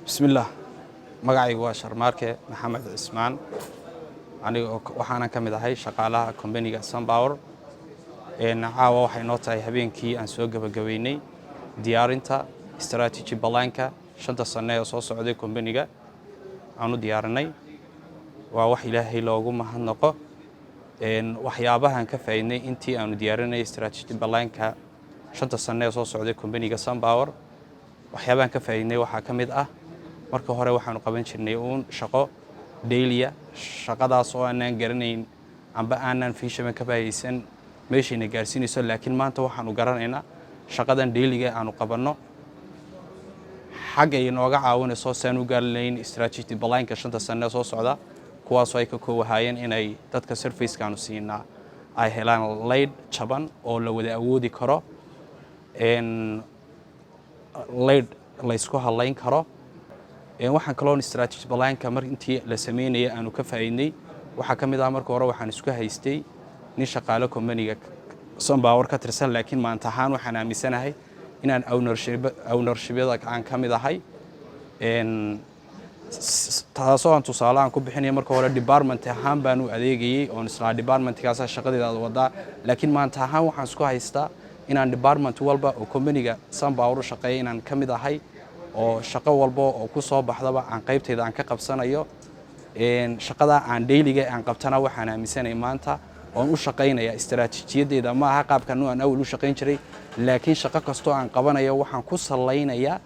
Bismillaah, magacaygu waa Sharmaarke Maxamed Cismaan. Aniga waxaanan ka mid ahay shaqaalaha companyga Sunpower. Caawa waxay noo tahay habeenkii aan soo gebagabeynay diyaarinta strategy planka 5ta sane ee soo socday companyga aan u diyaarinay. Waa wax Ilaahay loogu mahadnaqo. Waxyaabahan ka faa'iidnay intii aanu diyaarinay strategy planka 5ta sane ee soo socday companyga Sunpower, waxyaabahan ka faa'iidnay waxaa ka mid ah: marka hore waxaanu qaban jirnay uun shaqo daily ah, shaqadaas oo aanaan garanayn amba aanan visionba ka baahaysan meeshayna gaarsiinayso. Laakiin maanta waxaanu garanaynaa shaqadan dailyga aanu qabanno xagga ay nooga caawinayso si aan u gaari strategy planka 5ta sane soo socda, kuwaasoo ay ka koowahaayeen inay dadka serviceka aanu siinaa ay helaan laydh jaban oo la wada awoodi karo, laydh laysku hadlayn karo. Waxaan kaloon strategy planka mar intii la sameynaya aanu ka faa'iidnay waxaa ka mid ah: marka hore waxaan isku haystay nin shaqaale companyga Sunpower ka tirsan, laakiin maanta ahaan waxaan aaminsanahay inaan ownershipyada aan ka mid ahay, taasoo aan tusaale aan ku bixinaya. Marka hore department ahaan baan u adeegayey oon islaa departmentkaasa shaqadeeda aad wadaa, laakiin maanta ahaan waxaan isku haystaa inaan department walba oo companyga Sunpower u shaqeeya inaan ka mid ahay, oo shaqo walba oo ku soo baxdaba aan qaybtayda aan ka qabsanayo. Shaqada aan dailyga aan qabtana waxaan aaminsanay maanta oon u shaqaynaya istaraatiijiyadeyda ma aha qaabkan aan awal u shaqayn jiray, laakiin shaqo kastoo aan qabanayo waxaan ku salaynayaa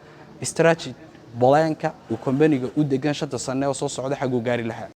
strategy planka uu companyga u degan 5ta sane oo soo socda xagguu gaari lahaa.